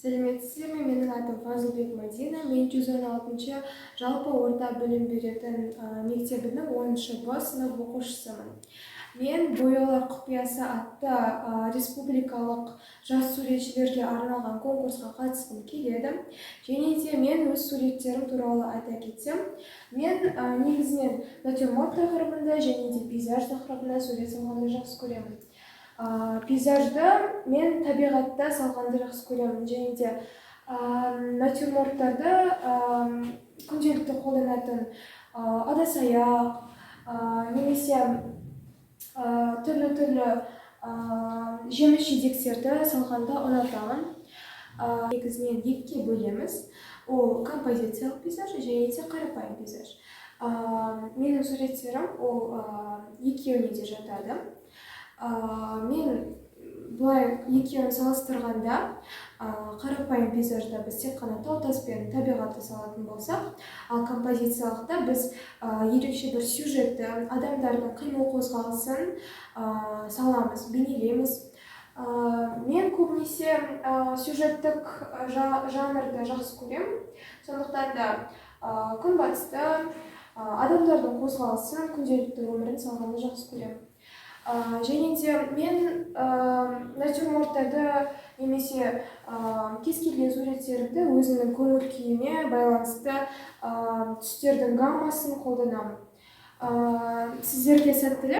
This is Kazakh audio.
Сәлеметсіздер ме? Менің атым Фазылбек Мадина. Мен 116-шы жалпы орта білім беретін мектебінің 10 Б сынып оқушысымын. Мен «Бояулар құпиясы» атты республикалық жас суретшілерге арналған конкурсқа қатысқым келеді. Және де мен өз суреттерім туралы айта кетсем, мен негізінен натюрморт тақырыбында және де пейзаж тақырыбында сурет салғанды жақсы көремін. Пейзажды мен табиғатта салғанды жақсы көремін және де натюрморттарды күнделікті қолданатын ыдыс аяқ немесе түрлі түрлі жеміс жидектерді салғанды ұнатамын. Негізінен екіге бөлеміз: ол композициялық пейзаж және де қарапайым пейзаж. Менің суреттерім ол екеуіне де жатады. Мен былай екеуін салыстырғанда, қарапайым пейзажда біз тек қана тау тас пен табиғатты салатын болсақ, ал композициялықта біз ерекше бір сюжетті, адамдардың қимыл қозғалысын саламыз, бейнелейміз. Мен көбінесе сюжеттік жанрды жақсы көремін, сондықтан да күнбатысты, адамдардың қозғалысын, күнделікті өмірін салғанды жақсы көремін. Және де мен натюрморттарды немесе кез келген суреттерімді өзімнің көңіл күйіме байланысты түстердің гаммасын қолданамын. Сіздерге сәттілік!